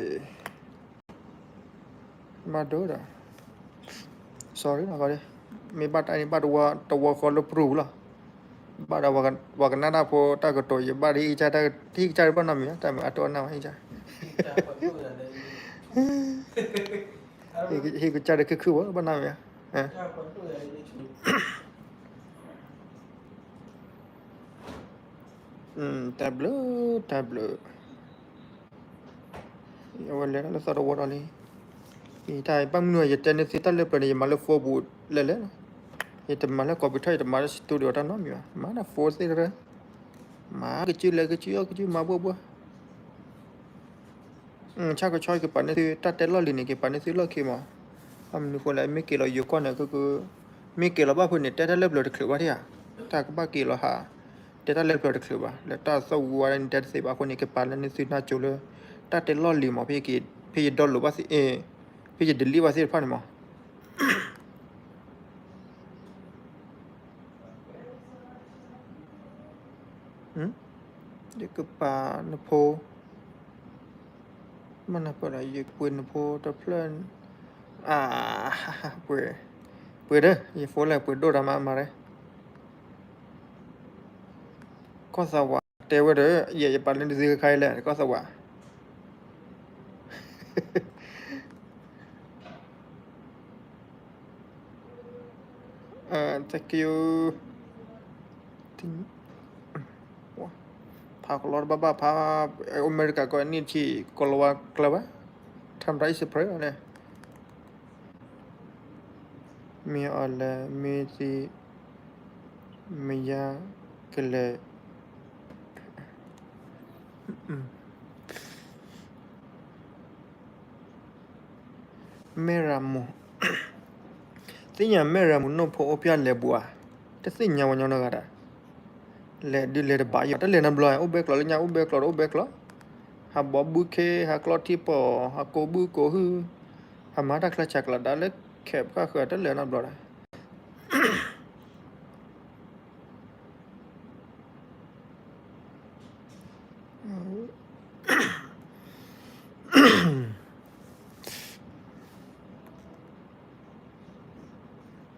အံၤ ဘၣ်ဒိဒီး, sorry နီၤ, မ့ၢ်ဘၣ်တၢ်န့ၣ် ဘၣ်တဝီဃီလၢပရူၤလီၤ, ဘၣ်ဒီးပှၤကနၣ်တၢ်ဖိတၢ်ကတိၤ ယဘၣ်ဒီးဟံၣ်ကစၢ်တဘၣ်နီတမံၤ, တၢ်မ့ၢ်အတိၢ်အနၢ်ဝဲဟံၣ်ကစၢ်, ဟံၣ်ကစၢ်ဒီးခုၣ်ခုၣ်ဝဲ ဘၣ်နီတမံၤ တၢ်ဘျုး တၢ်ဘျုး, အဝဲလဲၤလၢသီတဝီဒီးလံ, တၢ်ဘၣ်မနုၤ ယတဲန့ၢ်သုတၢ်လၢပျၢၤန့ၣ် ယမၤလၢ phone ပူၤလဲၤလဲၤလီၤ, ယတမၤလၢ computer ယတမၤလၢ studio တၢ်နီတမံၤဘၣ်, မၤလၢ phone သ့ၣ်တဖၣ်, မၤကစုလဲၤကစုအီၣ်ကစုမၤဘှီဘှီ ဆၣ်ကဆီယကပာ်န့ၢ်သု တၢ်တဲလီၢ်လံၤန့ၣ် ကပာ်န့ၢ်သုလီၢ်ခံမး, ဘၣ်မနုၤဃိလဲၣ် မ့ၢ်က့ၤလီၤယိၤကီၢ်န့ၣ် ကက, မ့ၢ်က့ၤလီၤဘၣ်ဖဲန့ၣ် တဲတၢ်လၢပျၢၤတချုးဘၣ်ထံၣ်ဧါ, တၢ်ကဘၣ်က့ၤလီၤဟး, တဲတၢ်လၢပျၢၤတချုးဘၣ်, လၢတၢ်သီၣ်ဝူဝါဒၣ်န့ၣ် တဲတသ့ဘၣ်အဃိန့ၣ် ကပာ်လၢန့ၢ်သုနၢ်ကၠိလၢ တၢ်တဲလီၢ်လံၤမး ဖဲယ ဖဲယ download ဘၣ်သ့ၣ်, ဖဲယ delete ဘၣ်သ့ၣ်တဖၣ်န့ၣ်မး ယကပာ်နဖိ, မ့ၢ်နပာ်ဒီး ယပှ့ၤနဖိတဖျၢၣ်, အ, ပှ့ၤ, ပှ့ၤဒီး ယဖိလဲၣ် ပှ့ၤဒိၣ်တၢ်မၤမၤရဲ, ကီၢ်သးဝးတဲဝဲဒီး ယဲယပာ်လၢနသုခါအံၤလဲၣ် ကီၢ်သးဝး thank you ဖးကလီတဘၣ်ဘၣ်ဖး အမဲရကၤကီၢ်န့ၣ်ထံ ကီၢ်လီၤဝါကျၢၤဘၣ် ထမ်တၢ်အံၣ်စဖရဲလဲၣ် မ့ၢ်အီၤလဲၣ် မ့ၢ်သံ မယါကလဲၤ မဲၢ်ရမိၢ် သ့ၣ်ညါမဲၢ်ရမိၢ်နီၢ်ဖိအိၣ်ဖျဲၣ်လဲၤဘှါ တသ့ၣ်ညါဝဲညီနဂၤဒၣ် လဲၤဒုးလဲၤတဘၣ်ယီၤ တလဲၤနီတဘျီ အိၣ်ဘဲကျီးလၢညါ အိၣ်ဘဲကျီးဒီးအိၣ်ဘဲကျီး ဟးဘီဘုခ့ ဟးကျီထံပီၢ် ဟးကိးဘုကိးဟု ဟးမၤတၢ်ချၢဆးကျးဒၣ်လၢ ခဲပခါဃၢၤ တလဲၤနီတဘျီဒၣ်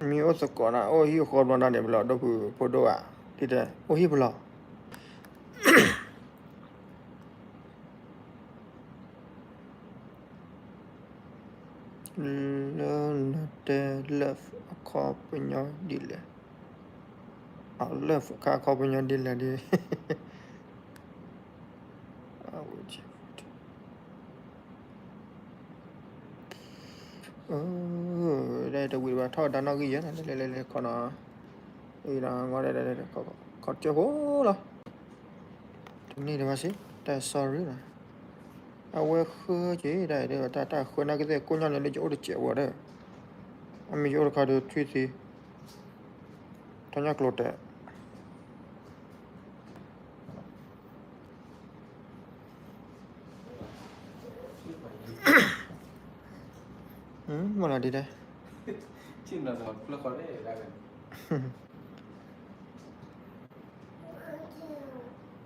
မ့ၢ်အိၣ်သကိးနၤ အိၣ်ဟံၣ်ဃီဘျီနၤန့ၣ် ပလီၢ်ဒိၣ်ဖုဖိဒိၣ်ဧါ ဒ်တဲ အိၣ်ဟံၣ်ပလီၢ် လၢနတဲ love အခီပညီဒ်လဲၣ်, အ love အခါအခီပညီဒ်လဲၣ် ဒ် တဝံၤဘၣ် ထီၣ်ဒါနီၣ်ဂံၢ်ယဲၢ် လဲၤလဲၤလဲၤလဲၤ ခီနီၤ, ခီကၠိဖိလီၤ, တန့ၢ်တဘၣ်စ့ၢ် တၢ် sorry နီၤ, အဝဲဃၢက့ၤ တၢ် တၢ်ဃၢနာ်က့သ့ၣ် ကိၣ်ညါန့ၣ်လၢယအိၣ်တစဲးဝဲဒီး အမ့ၢ်ယအိၣ်တခါဒီးထွံၣ်သံ ထီၣ်ညၣ်ကျိၤတဲာ် မ့ၢ်လီၤဒ်တဲ,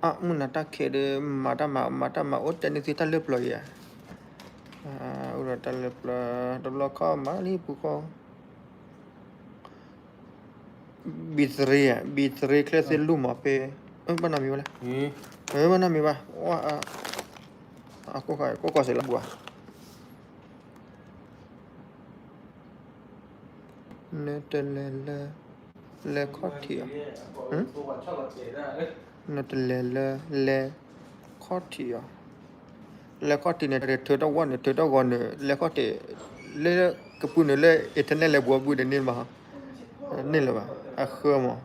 အမုၢ်နၤတၢ်ခဲဒီး မၤတၢ်မၤ မၤတၢ်မၤအိၣ်တဲန့ၢ်သုတၢ်လၢပျီယၤ, အိၣ်ဒီးတၢ်လၢပျီ တဘျီခီမၤလံပူၤဃီ ဘံၣ်သရ့ ဘံၣ်သရ့ချဲသ့ၣ်လူၢ်မးဖဲ ဘၣ်နီတမံၤဘၣ်လဲၣ်, ဘၣ်နီတမံၤဘၣ်, ကိးကီၢ်စဲးလၢပှၤ နတလဲၤလၢ လဲၤခီၣ်ထံးအီၤ, နတလဲၤလၢ လဲၤခီၣ်ထံးအီၤ, လဲၤခီၣ်ထံးန့ၣ် ထုးထီၣ်ဝဲန့ၣ် ထုးထီၣ်ဂီၤန့ၣ် လဲၤခီၣ်ထံး လၢကပူၤန့ၣ်လၢ internet လဲၤဘှီဘုန့ၣ်န့ၣ်မး, န့ၣ်လၢၤဘၣ် အဃၢမး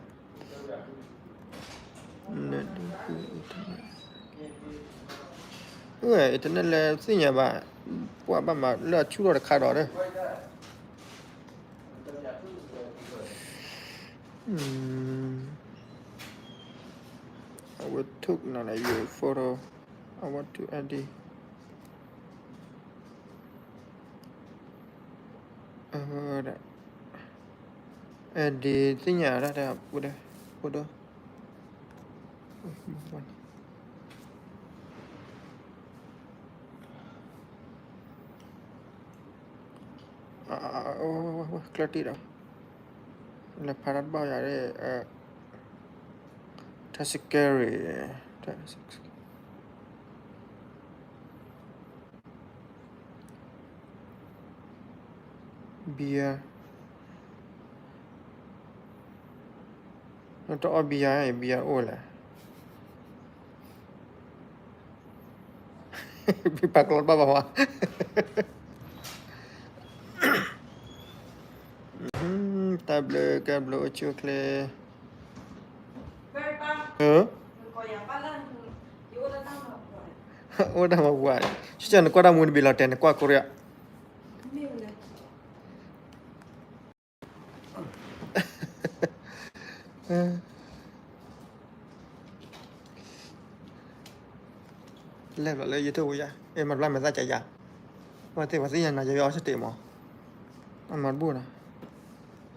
internet လဲၤသ့ၣ်ညါဘၣ်, ပှၤဘၣ်မၤလၢအဆူၣ်ထီၣ်တခါဒီး I will took န your photo. I want to edit. အ edit သ့ၣ်ညါဒၣ်တၢ် photo, photo. ကျၢၢ်တံၢ်ဒီး လဲၤဖးတၢ်တဘၣ်ယၤ, တၢ် scary, တၢ် beer, နတအီၣ် beer အံၤ beer အိၣ်လဲၣ်, ပာ်ကျီတဘၣ်ဘၣ်ဝဲ, တၢ်ဘျုးကဲဘျုးအိၣ်ဆူၣ်အိၣ်ချ့, အိၣ်တၢ်မၤပှၤ, ဆူၣ်ဆူၣ်နကွၢ်တၢ်မူနဘံးလီၤတဲာ် နကွၢ်ကိးရံၣ် လဲၤဘျီလၢယထူၣ်ဝဲယၤ အဲၣ်မၤတဘျီမဲာ်သၣ်ကယၤ, ဝဲသ့ၣ်ဝဲသ့ၣ်ညါနီၤ ယအီၣ်စတ့ၢ်မး, အမၤတဘူၣ်နီၤ,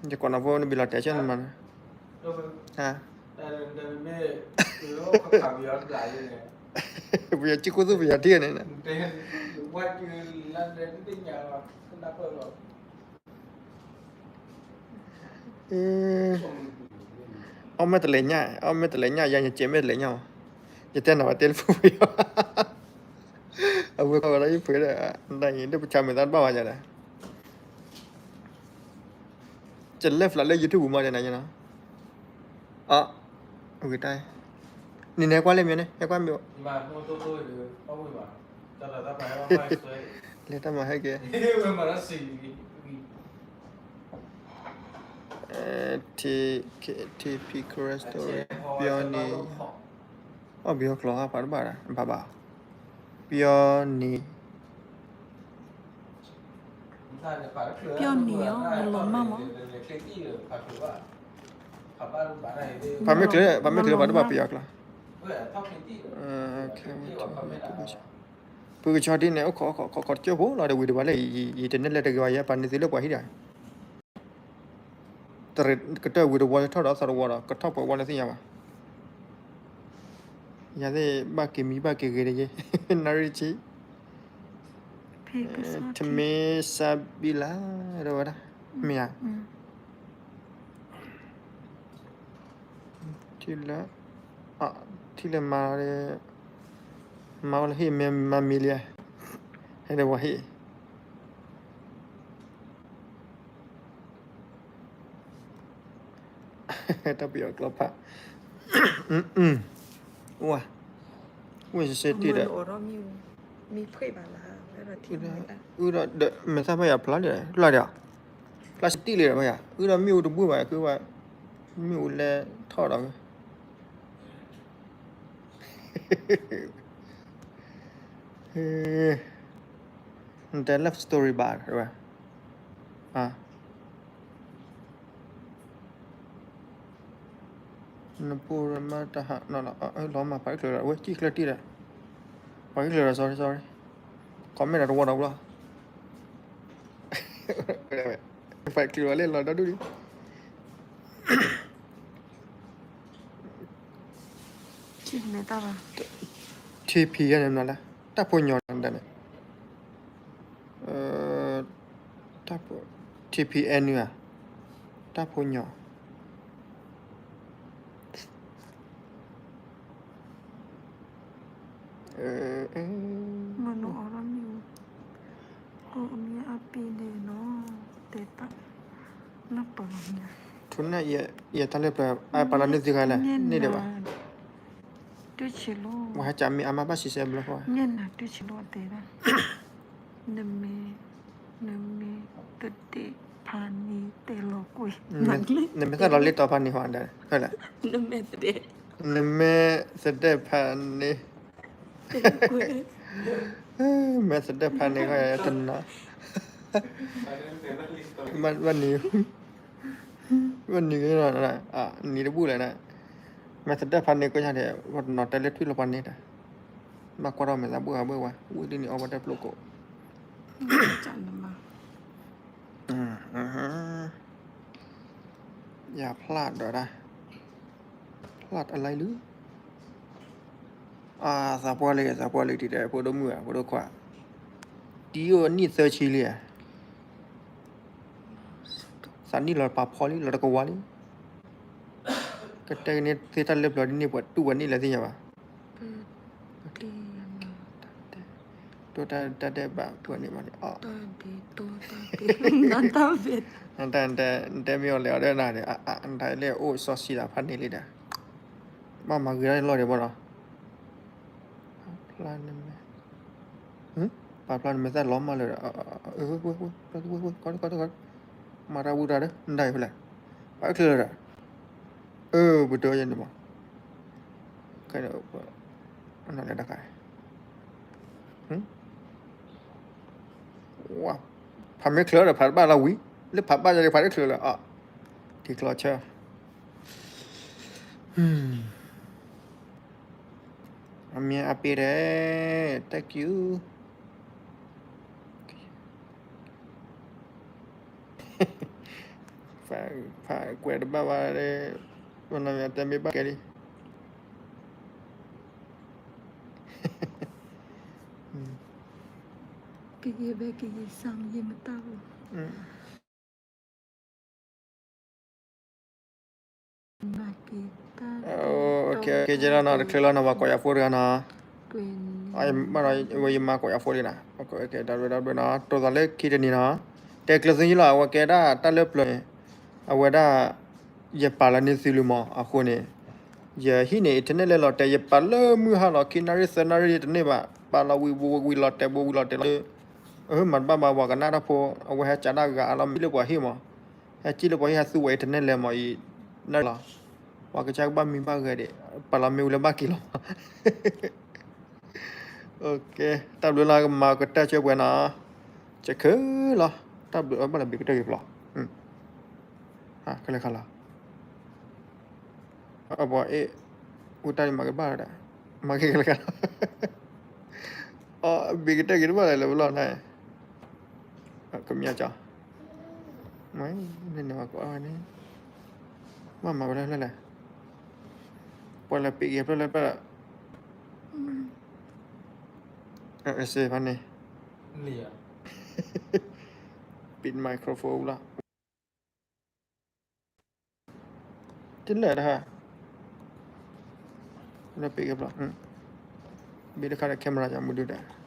ယကိးနီၤဖိနဘံးလီၤတဲာ်ဆၢနမၤနီၤ, ဟါ, ပယီၤကံၢ်ခိၣ်သူၣ်ပယီၤထံၣ်န့ၣ်, အ အီၣ်မ့ၢ်တလဲၤညၣ်, အီၣ်မ့ၢ်တလဲၤညၣ်, ယၤယကဲမ့ၢ်တလဲၤညၣ်မး, ယတဲနၤဘၣ်တဲလၢဖုဖုယီၤ, အဝဲခီဝဲဒၣ်ယဖုဒီး, ဒ်အံၤ ဒ်ပဆါမုာ်သးတဘၣ်ဝဲယၤဒီး, ယလဲၤဖျါလၢ YouTube မးဒီးနၤနီၤ, အ, အဝဲတၢ်, နံၤန့ၣ်ဟဲကွၢ်လၢမ့ၢ်န့ၣ် ဟဲကွၢ်မ့ၢ်, လဲၤတၢ်မၤဟဲက့ၤ TP Crystal ပယီၤန့ၣ်, အီၣ်ဘံဟီကျိၤဟါဖးတဘၣ်ဒၣ် ဘၣ်ဘၣ်, ပယီၤန့ၣ်, ပယီၤန့ၣ်အီၤ နလီၤမၢ်မး, ဖးမ့ၢ်ချ့, ဖးမ့ၢ်ချ့ဖးတဘၣ်ပယီၤကျိၤ, ပကဆီဒ်န့ၣ် အိၣ်ခိးခိးခိးတကၠိဖိလီၤဒီး ဝံၤတဝီလၢ ယတနဲၣ်လၢတဂ့ၤဘၣ် ယပာ်န့ၢ်သုလၢပှၤဟံၣ်ဒီး တရံးကတၢၢ်ဝံၤတဝီထီၣ်ဒီးသီတဝီဒီး ကထီၣ်ပှဲၤဝီလၢသ့ၣ်ညါဘၣ်, ယၤသ့ၣ်ဘၣ်က့ၤမံဘၣ်က့ၤဂ့ၤတယ့, နၣ်ရံၣ်ဆံ, ထမ့ၢ်စၢ်ဘံလါ, ဒီးဝဲဒၣ်, မ့ၢ်ဧါ ထံၣ်လၢ, ထံၣ်လၢမၤ, မၤဝဲလၢဟ့ၣ်မ့ၢ်မၤမံၤလံ, ဟဲဒီးဝဲဟ့ၣ်, တၢ်ပယီၤကျိၤဖး, ဝဲ, ဝဲစ့တ့ၢ်ဒီး, အုဒီး, မဲာ်သၣ်ဖဲယၤဖျါလံ, ဖျါလံ, ဖျါစ့တ့ၢ်လံဒီးဖဲယၤ, အုဒီးမ့ၣ်အူတဘူၣ်ဘၣ် ခုဘၣ်, မ့ၣ်အူလဲၤထီၣ်ဒီး နတဲ love story ဘၣ်, နဖိမါတဟးနီၤလီၤ, လီၤမၢ် ပှၤအုၣ်ချၢဒီး ဝဲကံၣ်ချၢတံၢ်ဒီး, ပှၤအုၣ်ချၢဒီး sorry sorry, comment ဒီးတဝီဒီးဘျီ, ပှၤအုၣ်ချၢဒီးလၢလီၤဒီဒူၣ်လံ TP ယဲန့ၣ်မနုၤလဲၣ်, တၢ်ဖိညီနၤန့ၣ်, တၢ်ဖိ, TP ယဲန့ၣ်ဧါ, တၢ်ဖိညီ, မ့ၢ်နအီၣ်ဒီးမ့ၣ်အူ, အိၣ်အမံၤအါပ့ၤန့ၣ်နီၤ, တဲတၢ်, နပၢၢ်လီၤမ့ၢ်, ထူနၢ်, ယတၢ်လၢပျၢၤ အပာ်လီၤန့ၢ်သုခါလဲၣ်, န့ၢ်ဒံးဘၣ်, ဝဲဟးကးမ့ၢ်အါမးဘၣ်စံးဆၢဘျီဃီ, ညဲနၤတုဆံးလိာ်တဲဒၣ်, နမ့ၢ်, နမ့ၢ်သဒဲးဖးန့ၣ်တဲလီၤကွံာ်, နမ့ၢ်သၣ်လီၤလ့တီဖးန့ၣ်ဟီ, နမ့ၢ်သဒဲး, နမ့ၢ်သဒဲးဖးန့ၣ်, မ့ၢ်သဒဲးဖးန့ၣ်ဃီတနီၤ, ဘၣ်နံၤ, ဘၣ်နံၤ, နံၤတဘူၣ်လဲၣ်, မ့ၢ်သဒဲးဖးန့ၣ်ကီညါဒီး ပနီၤတဲလၢထွံၣ်လီၤဖးန့ၣ်ဒီး, ဘၣ်ကွၢ်ထီၣ်မဲာ်သးဘှ့ၣ်ဂၤဘှ့ၣ်ဝဲ, ဝံၤဒ်န့ၣ်အီၣ်ဝဲတၢ်ပျိၢ်ကိး ယၤဖျါဒီးဒၣ်, ဖျါတလါလံ, အသးပှၢ်လံ သးပှၢ်လံ တံၤဒဲး ဖိဒိၣ်မုၣ်ဧါ ဖိဒိၣ်ခွါ, တံၤအိၣ်နံၣ်သၢဆံလံဧါ, သးနံၣ်လီၤပာ်ဖီလံ လီၤတကဝါလံ, ကတဲကန့ၢ်သ့တၢ်လၢပျၢၤဒ်န့ၣ် ပှၤတူၢ်ပှၤန့ၢ်လၢသ့ၣ်ညါဘၣ် တိၢ်တၢ်ဒဲးဘးပှၤန့ၣ်မးန့ၣ်, နတဲမ့ၢ်အီၤလဲၣ်အီၤဒီးနၤန့ၣ်, နတၢ်လဲၣ်အိၣ်စီဆှံသးဖးန့ၢ်လံဒီး, ဘၣ်မၤဂ့ၤတၢ်လီၢ်ဒံးဘၣ်နီၤ, ပာ်ဖျါနမဲာ်, ပာ်ဖျါနမဲာ်သၣ်လီၤမၢ်လၢာ်ဒီး, မၤတၢ်ဝံတၢ်ဒီး, နတၢ်ဖဲလဲၣ်, ပှၤအုၣ်ချ့လၢာ်ဒီး, အၢ ပတၢ်ယဲန့ၣ်မး, ခဲအံၤ, နလဲၤတၢ်ခါ, ဖးမ့ၢ်ချ့ဒီးဖးတဘၣ်လီၤဝံၤ, လၢဖးဘၣ်ယၤဒီးဖးတချ့လၢာ်, ထံကျိဆၢ, အမံၤအပ့ၤဒီး, thank you. ဖးကွဲးတဘၣ်ဘၣ်ဒီး, ပနၢ်မ့ၢ်တဲမ့ၢ်ဘၣ်ကဲလံ, ကယဲၢ်ဘဲကယဲၢ်စၢ်ယဲၢ်မတၢ်ဘၣ်. ကဲလီၤနီၤ တချုးလီၤနီၤ ပှၤကိးယၤဖိတဂၤနီၤ, ဘၣ်ဒီး ဝဲယမါကိးယၤဖိလံနီၤ, တၢ်ဘျုးတၢ်ဘျုးနီၤ တိၢ်သးလၢခံတနံၤနီၤ, တဲကျၢၤသုယလီၤ အဝဲကဲဒၣ်တၢ်လၢပျၢၤန့ၣ်, အဝဲဒၣ် ယပာ်လီၤန့ၢ်သုလံမး အဃိန့ၣ် ယဟံးန့ၢ် internet လဲၤလီၤတဲာ် ယပာ်လၢမုၢ်ဟါလီၤ ခံနၣ်ရံၣ်သၢနၣ်ရံၣ်တန့ၢ်ဘၣ် ပာ်လီၤဝံၤဘိဝံၤလီၤတဲာ်ဘိဝံၤလီၤတဲာ်လီၤ, အမၤတဘၣ်ဘၣ် ပှၤကနၣ်တၢ်ဖိ အဝဲဟဲကးတၢ်ဂၤအါလီၤ မ့ၢ်လၢပှၤဟံၣ်မး, ဟဲကံၣ်လၢပှၤဟံၣ် ဟဲသူဝဲ internet လဲၤမး အံၤနၢ်လီၤ, ပှၤကစၢ်ကဘၣ်မံဘၣ်ဂဲၤဒံး ပာ်လီၤမ့ၢ်ဝံၤလၢဘၣ်က့ၤလီၤ, တၢ်ဘျုးလီၤ ကမၤကတၢၢ်ကၢပှဲၤနီၤ, ကဲခဲလီၤ, တၢ်ဘျုးဘၣ်လၢဘ့ၣ်ကတၢၢ်က့ၤဖျိး, ခဲလၢာ်ခါလီၤ အပှၤအ့ၣ် အိၣ်တၢ်ဒံးမၤကဘၣ်ဒီး မၤက့ၤကလၢာ်ခါလီၤ, အဘ့ၣ်ကတၢၢ်က့ၤတဘၣ်လၢၤလၢပလီၢ်န့ၣ်, ကမၠၣ်ကၠီ, မ့ၢ်န့ၣ်ဝဲကိးဝဲန့ၣ်, ဘၣ်မၤဝဲလၢလဲၣ်, ပှၤလၢပ့းက့ၤဖျၢၣ်လၢပျၢၢ်, စ့ဖဲန့ၣ်, put microphone လီၤ တလဲၣ်တဟါ, လၢပ့းကဖျၢၣ်, ဘ့ၣ်တခါဒီး camera ယမူဒုဒီး